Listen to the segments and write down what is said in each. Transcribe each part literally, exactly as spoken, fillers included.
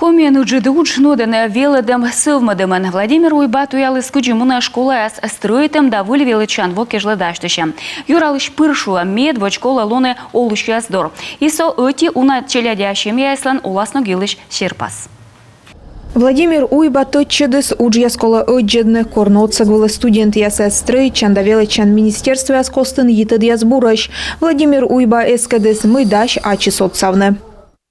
Комиын ыджыд удж нуӧдӧны велӧдӧм сӧвмӧдӧмӧн. Владимир Уйба туяліс, кыдзи мунӧ школаяс стрӧитӧм да выль велӧдчан во кежлӧ дасьтысьӧм. Юралысь пыр шуӧ, медводз колӧ лоны олысьяс дор. И со ӧти уна челядя семьяяслӧн оласног йылысь серпас. Владимир Уйба тӧдчӧдіс: уджъяс колӧ ӧддзӧдны, кор нӧ отсӧг вылӧ студентъясӧс. Стрӧитчан да велӧдчан министерствояс костын йитӧдъяс бурӧсь. Владимир Уйба эскӧдіс, мый дась ачыс отсавны.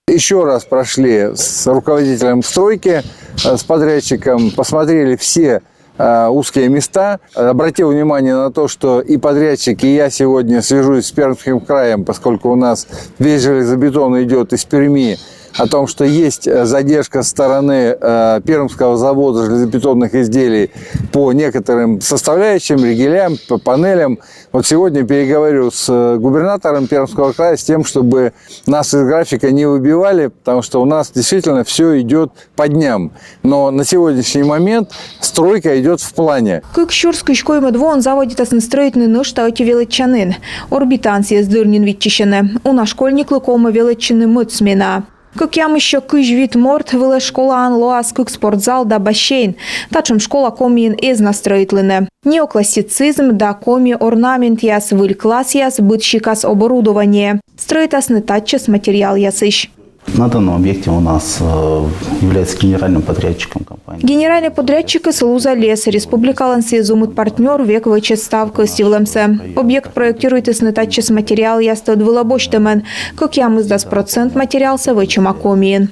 Еще раз прошли с руководителем стройки, э, с подрядчиком, посмотрели все, э, узкие места. Обратил внимание на то, что и подрядчик, и я сегодня свяжусь с Пермским краем, поскольку у нас весь железобетон идет из Перми, о том, что есть, э, задержка со стороны, э, Пермского завода железобетонных изделий по некоторым составляющим, ригелям, по панелям. Вот сегодня переговорю с, э, губернатором Пермского края с тем, чтобы нас из графика не выбивали, потому что у нас действительно все идет по дням. Но на сегодняшний момент стройка идет в плане. Кык сюрс кызь коймӧд воын заводитасны стрӧитны нӧшта ӧти велӧдчанін. Орбитаын сійӧс дыр нин виччысьӧны. Уна школьниклы колӧ велӧдчыны мӧд смена. Кӧкъямыссё кызь вит морт вылӧ школаын лоас кык спортзал да бассейн. Татшӧм школа Комиын эз на стрӧитлыны. Неоклассицизм да коми орнаментъяс, выль классъяс, быд сикас оборудование. Стрӧитасны татчӧс материалъясысь. На данном объекте у нас, э, является генеральным подрядчиком компания. Генеральнӧй подрядчикыс «Лузалес». Республикалӧн сійӧ зумыд партнёр, век вӧчӧ став кӧсйывлӧмсӧ. Объект проектируйтісны татчӧс материалъяс тӧд вылӧ босьтӧмӧн. Кӧкъямысдас процент материалсӧ вӧчӧма Комиын.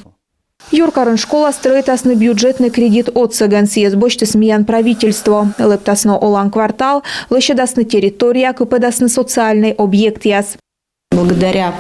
Юркарын школа стрӧитасны бюджетнӧй кредит отсӧгӧн, сійӧс босьтіс миян правительство. Лэптасны олан квартал, лӧсьӧдасны территория, кыпӧдасны социальнӧй объектъяс. Благодаря,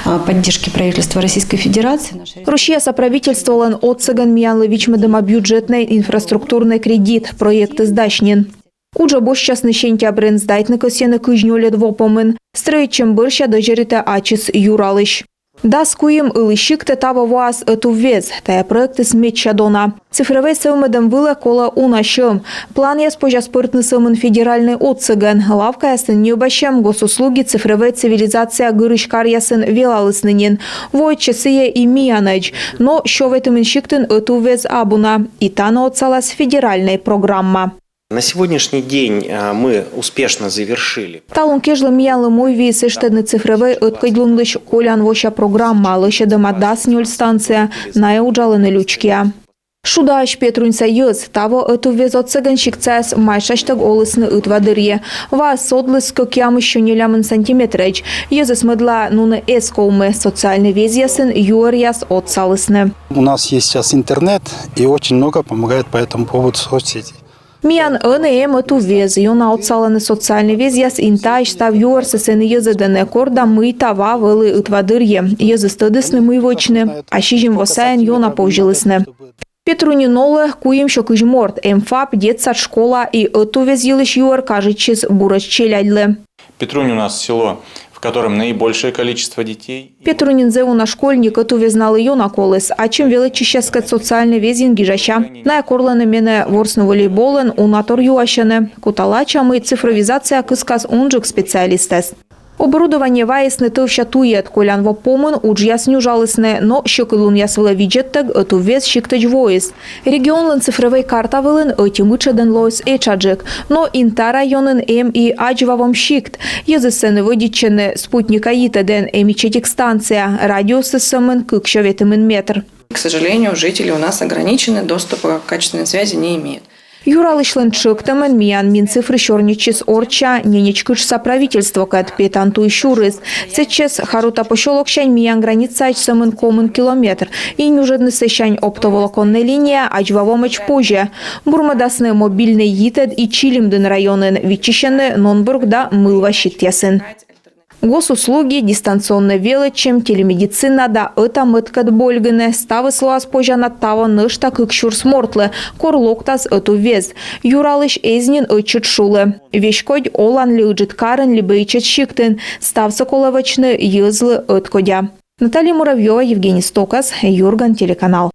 а, поддержке правительства Российской Федерации наша Россияса правительстволӧн отсӧгӧн миянлы вичмӧдӧма бюджетнӧй инфраструктурнӧй кредит, проектыс дась нин. Уджӧ босьтчасны сентябрын, сдайтны кӧсйӧны кызь нёльӧд во помын. Стрӧитчӧм бӧрся дӧзьӧритӧ ачыс Юралысь. Дас куим ылі сиктӧ таво воас ӧтуввез. Тайӧ проектыс медся дона. Цифрӧвӧй сӧвмӧдӧм вылӧ колӧ уна сьӧм. Планъяс позяс пӧртны сӧмын федеральнӧй отсӧгӧн. Лавкаясын ньӧбасьӧм «Госуслуги. Цифрӧвӧй цивилизация» гырысь каръясын велалісны нин. Воӧдчӧ сійӧ и миянӧдз. Но сё ветымын сиктын ӧтуввез абу на. И тані отсалас федеральнӧй программа. На сегодняшний день, а, мы успешно завершили. Талун кежлӧ миянлы муйвиис эштӧдны цифрӧвӧй ӧткодьлунлысь колян вося программа. Лӧсьӧдӧма дас нёль станция, найӧ уджалӧны лючкиа. Шудаӧсь Петруньса йӧз. Таво ӧтуввез отсӧгӧн сиктсаяс майшасьтӧг олісны ытва дырйи. Ваыс содліс кӧкъямыссё нелямын сантиметрӧдз. Йӧзыс мӧдлаӧ нуны эз ковмы. Социальнӧй везъясын юӧръяс отсалісны. У нас есть сейчас интернет, и очень много помогает по этому поводу соцсети. Миян ӧні эм ӧтуввез. Ёна отсалӧны социальнӧй везъяс, интаысь став юӧрсӧ сэні йӧзӧдӧны. Кор да мыйта ва вӧлі ытва дырйи. Йӧзыс тӧдісны, мый вӧчны. А сизим во сайын ёна повзьылісны. Петрунин олӧ куимсё кызь морт. Эм ФАП, детсад, школа, и ӧтуввез йылысь юӧр кажитчис буретш челядьлы. Петрунь у нас село, в котором наибольшее количество детей. Петрунин зэв уна школьник, ӧтуввез налы ёна коліс. Ачым велӧдчысьяскӧд социальнӧй везйын гижася. Найӧ корлӧны менӧ ворсны волейболӧн, уна тор юасьӧны. Кутала ача, мый цифровизация кыскас унджык специалистӧс. Оборудование вайисны тӧвся туйӧд. Колян во помын уджъяс нюжалісны, но сьӧкыдлунъяс вылӧ видзӧдтӧг ӧтуввез сиктӧдз воис. Регионлӧн цифрӧвӧй карта вылын ӧти мытшӧдӧн лоис этшаджык. Но Инта районын эм и Адзьвавом сикт. Йӧзыс сэні вӧдитчӧны спутника йитӧдӧн. Эм ичӧтик станция, радиусыс сӧмын кыксё ветымын метр. К сожалению, жители у нас ограничены, доступа к качественной связи не имеют. Юралысьлӧн тшӧктӧмӧн миян Минцифры сёрнитчис орчча Ненечкытшса правительствокӧд, петан туй сюрис. Сэтчӧс Харута посёлоксянь миян границаӧдз сӧмын комын километр. И нюжӧдны сэсянь оптоволоконнӧй линия Адзьвавомӧдз позьӧ. Бурмӧдасны мобильнӧй йитӧд и Чилимдін районын, виччысьӧны Нонбург да Мылва сиктъясын. Госуслуги, дистанционнӧй велӧдчӧм, телемедицина да ӧта-мӧдкӧд больгыны — ставыс лоас позянлун таво нӧшта кык сюрс мортлы, кор локтас ӧтуввез. Юралысь эз нин ӧтчыд шулы. Веськодь олан ли ыджыд карын, либӧ ичӧт сиктын, ставсӧ колӧ вӧчны йӧзлы ӧткодя. Наталья Муравьёва, Евгений Стокас, «Юрган» телеканал.